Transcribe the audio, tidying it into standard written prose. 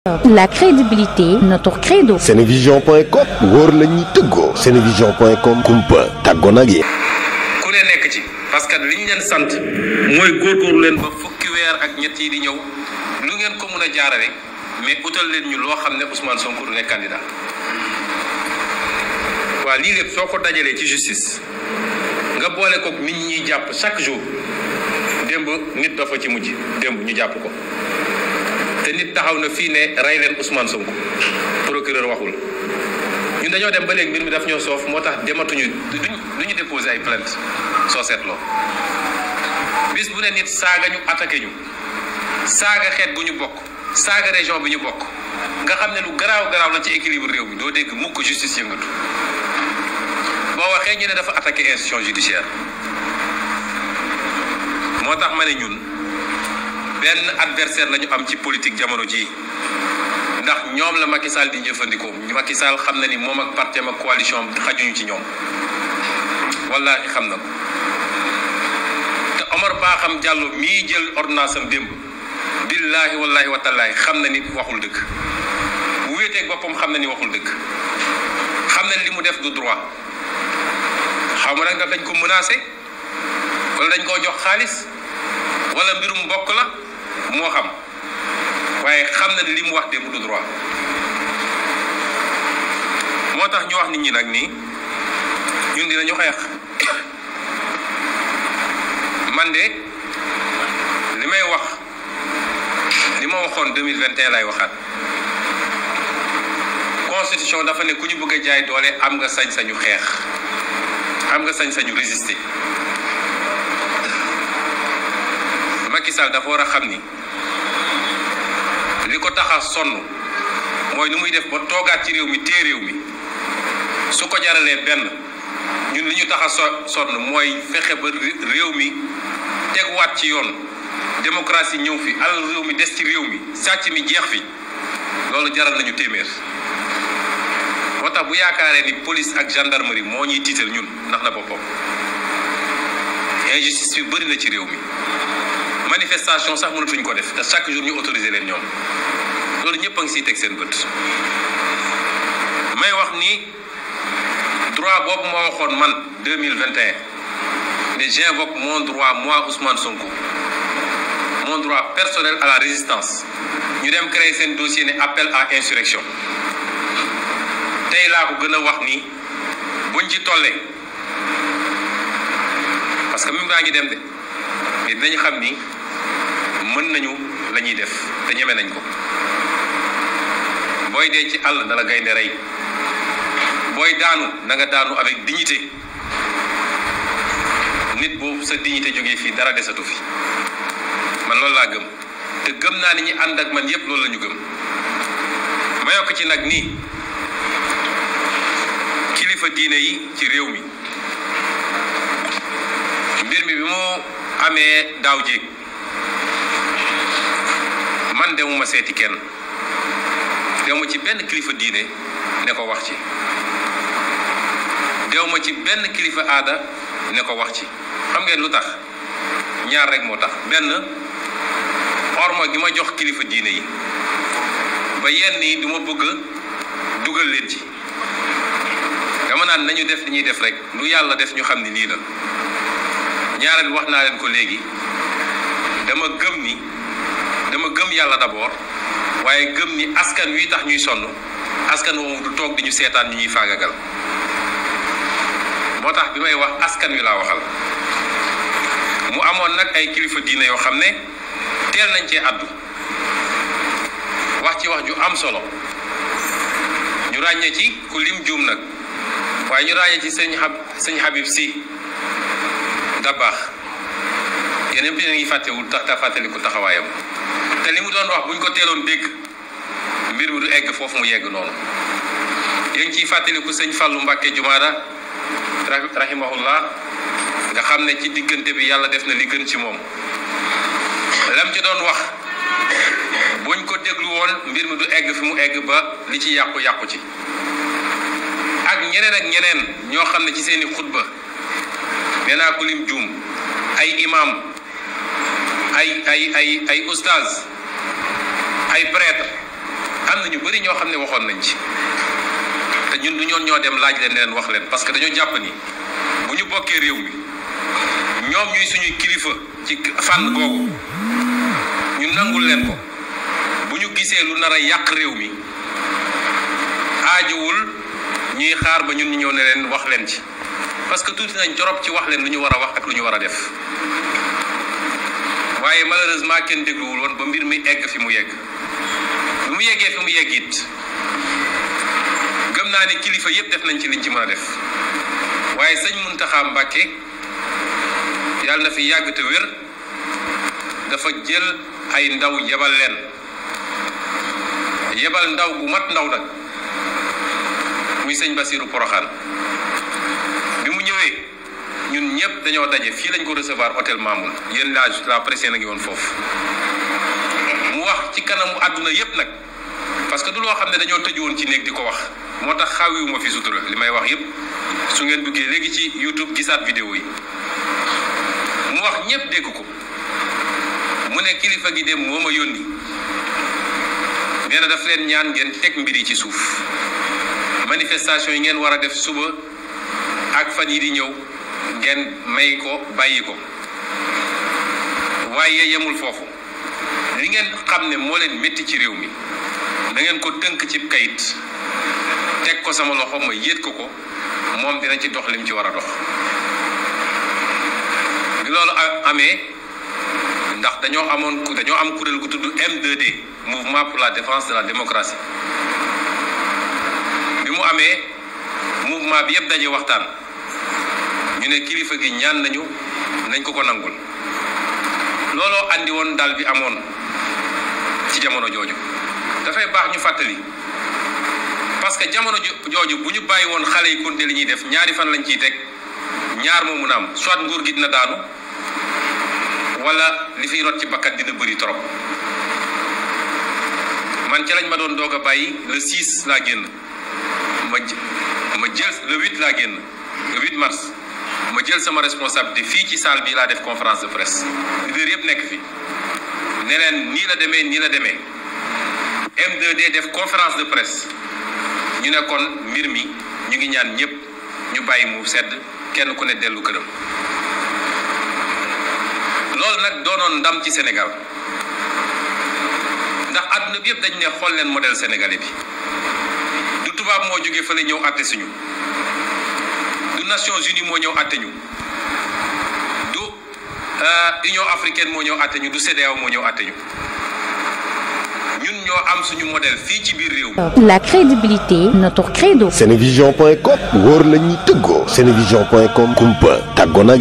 La crédibilité, notre credo. Senevision.com wóor la ñuy tëggoo. Senevision.com kumpa tàggoo nag yi. ku ne nekk ci parce que li ñu leen sant mooy góorgóorlu leen ba fukki weer ak ñett yi di ñëw lu ngeen ko mun a jaarale mais utal leen ñu loo xam ne Ousmane Sonko du nekk candidat. waa lii lépp soo ko dajalee ci justice nga boole ko nit ñi jàpp chaque jour démb nit dafa ci mujj démb ñu jàpp ko. te nit taxaw na fii ne rey leen Ousmane Sonko procureur waxul ñun dañoo dem ba léegi mbir mi daf ñoo soof moo tax dematuñu duñu déposer ay plainte soo seetloo bis bu ne nit saaga ñu attaqué ñu saaga xeet bu ñu bokk saaga région bi ñu bokk nga xam ne lu garaaw la ci équilibre réew mi doo dégg mukk justice yëngatu boo waxee ñu ne dafa attaqué institution judiciaire moo tax ma ne ñun benn adversaire lañu am ci politique jamono ji ndax ñoom la Macky Sall di jëfandikoo Macky Sall xam na ni moom ak parti ak coalition xajuñu ci ñoom wallaahi xam na ko te Omar Ba xam Diallo mii jël ordonnance am démb billaahi wallaahi watallaahi xam na ni waxul dëgg bu wéeteeg boppam xam na ni waxul dëgg xam na li mu def du droit xaw ma nag ndax dañ ko menacé wala dañ koo jox xaalis wala mbirum mbokk la moo xam waaye xam na li mu wax démb du droit moo tax ñu wax nit ñi nag nii ñun dinañu xeex man de li may wax li ma waxoon 2021 lay waxaat constitution dafa ne ku ñu bëgg a jaay doole am nga sañ-sañu xeex am nga sañ-sañu résister Macky Sall dafa war a xam ni li ko tax a sonn mooy nu muy def ba toogaat ci réew mi téye réew mi su ko jaralee benn ñun li ñu tax a sonn mooy fexe ba réew mi teguwaat ci yoon démocratie ñëw fi alal réew mi des ci réew mi sàcc mi jeex fi loolu jaral nañu téeméer moo tax bu yaakaaree ni police ak gendarmerie moo ñuy tiital ñun ndax na boppam injustice bi bëri na ci réew mi manifestation sax mënatuñ ko def te chaque jour ñu autoriser leen ñoom loolu ñëpp a ngi siy teg seen bët may wax ni droit boobu ma waxoon man 2021 ne j'invoque mon droit moi Ousmane Sonko mon droit personnel à la résistance ñu dem créer seen dossier ne appel à insurrection tey laa ko gën a wax ni buñ ci tollee parce que mi baa ngi dem de mais dinañu xam ni mën nañu la ñuy def te ñeme nañ ko booy dee ci àll na la gaynde rey booy daanu na nga daanu avec dignité nit boobu sa dignité jógee fii dara desatu fi man loolu laa gëm te gëm naa ni ñi ànd ak man yépp loolu la ñu gëm ma yokk ci nag nii kilifa diine yi ci réew mi mbir mi bi mu amee daaw jéeg man demuma seeti kenn dewma ci benn kilifa diine ne ko wax ci dewma ci benn kilifa aada ne ko wax ci xam ngeen lu tax ñaar rek moo tax benn orma gi ma jox kilifa diine yi ba yenn yi du ma bëgg dugal leen ci dama naan nañu def li ñuy def rek lu yàlla def ñu xam ni lii la ñaareel wax naa leen ko léegi dama gëm yàlla d'abord waaye gëm ni askan wi tax ñuy sonn askan woowu du toog di ñu seetaan ñu ñuy faagagal moo tax bi may wax askan wi laa waxal mu amoon nag ay kilifa diine yoo xam ne teel nañ cee àddu wax ci wax ju am solo ñu ràññee ci ku lim juum nag waaye ñu ràññee ci sëñ Habib Sy Dabakh yeneen bi ngi fàttewul tax fàttaliku taxawaayam te li mu doon wax buñ ko teeloon dégg mbir mi du egg foofu mu yegg noonu yéen ngi ciy fàttaliku sëñ Fallou Mbacké Jumaada rahimahullah nga xam ne ci diggante bi yàlla def na li gën ci moom lam ci doon wax buñ ko déglu woon mbir mi du egg fi mu egg ba li ci yàqu ci ak ñeneen ñoo xam ne ci seeni xutba nee naa ko lim juum ay imam ay ustaz ay prêtre ñu bëri ñoo xam ne waxoon nañ ci te ñun du ñoo dem laaj leen wax leen parce que dañoo jàpp ni bu ñu bokkee réew mi ñoom ñuy suñuy kilifa ci fànn googu ñu nangul leen ko bu ñu gisee lu nar a yàq réew mi aajowul ñuy xaar ba ñun ñu ñëw ne leen wax leen ci parce que tuuti nañ torop ci wax leen lu ñu war a wax ak lu ñu war a def waaye malheureusement kenn dégluwul woon ba mbir mi egg fi mu yegg bu mu yeggee fi mu yegg it gëm naa ne kilifa yépp def nañ ci liñ ci mën a def waaye sëñ Muntaxa Mbàkke yàlla na fi yàgg te wér dafa jël ay ndaw yebal leen yebal ndaw bu mat ndaw nag muy sëñ Basiru Poroxaan bi mu ñëwee ñun ñëpp dañoo daje fii lañ ko recevoir hôtel Mamoun yéen la presse a ngi woon foofu mu wax ci kanamu àdduna yépp nag parce que du loo xam ne dañoo tëju woon ci néeg di ko wax moo tax xawiwuma fi sutura li may wax yépp su ngeen duggee léegi ci YouTube gisaat vidéo yi mu wax ñëpp dégg ko mu ne kilifa gi dem moo ma yónni nee na daf leen ñaan ngeen teg mbir yi ci suuf manifestation yi ngeen war a def suba ak fan yi di ñëw ngeen may ko bàyyi ko waaye yemul foofu li ngeen xam ne moo leen métti ci réew mi da ngeen ko tënk ci kayit teg ko sama loxo ma yéet ko moom dina ci dox lim ci war a dox bi loolu amee ndax dañoo am kuréel gu tudd M2D mouvement pour la défense de la démocratie bi mu amee mouvement bi yëpp daje waxtaan ñu ne kilifa gi ñaan nañ ko nangul looloo andi woon dal bi amoon ci jamono jooju dafay baax ñu fàttali parce que jamono jooju bu ñu bàyyi woon xale yi continuer li ñuy def ñaari fan lañ ciy teg ñaar moo mun a am soit nguur gi dina daanu wala li fiy rot ci bakkat dina bëri trop man ca lañ ma doon doog a bàyyi le 6 laa génn ma jël le 8 laa génn le 8 mars ma jël sama responsabilité fii ci salle bi laa def conférence de presse leader yëpp nekk fi ne leen nii la demee M2D def conférence de presse ñu ne kon mbir mi ñu ngi ñaan ñëpp ñu bàyyi mu sedd kenn ku ne dellu këram loolu nag doonoon ndam ci Sénégal ndax àdduna bi yëpp dañ ne xool leen modèle sénégalais bi du tubaab moo jógee fële ñëw àtte suñu du Nations Unies moo ñëw àtte ñu du Union africaine moo ñëw àtte ñu du CEDEAO moo ñëw àtte ñu ñun ñoo am suñu modèle fii ci biir réew. La crédibilité, notre credo. Senevision.com wóor la ñuy tëggoo. Senevision.com kumpa tàggoo nag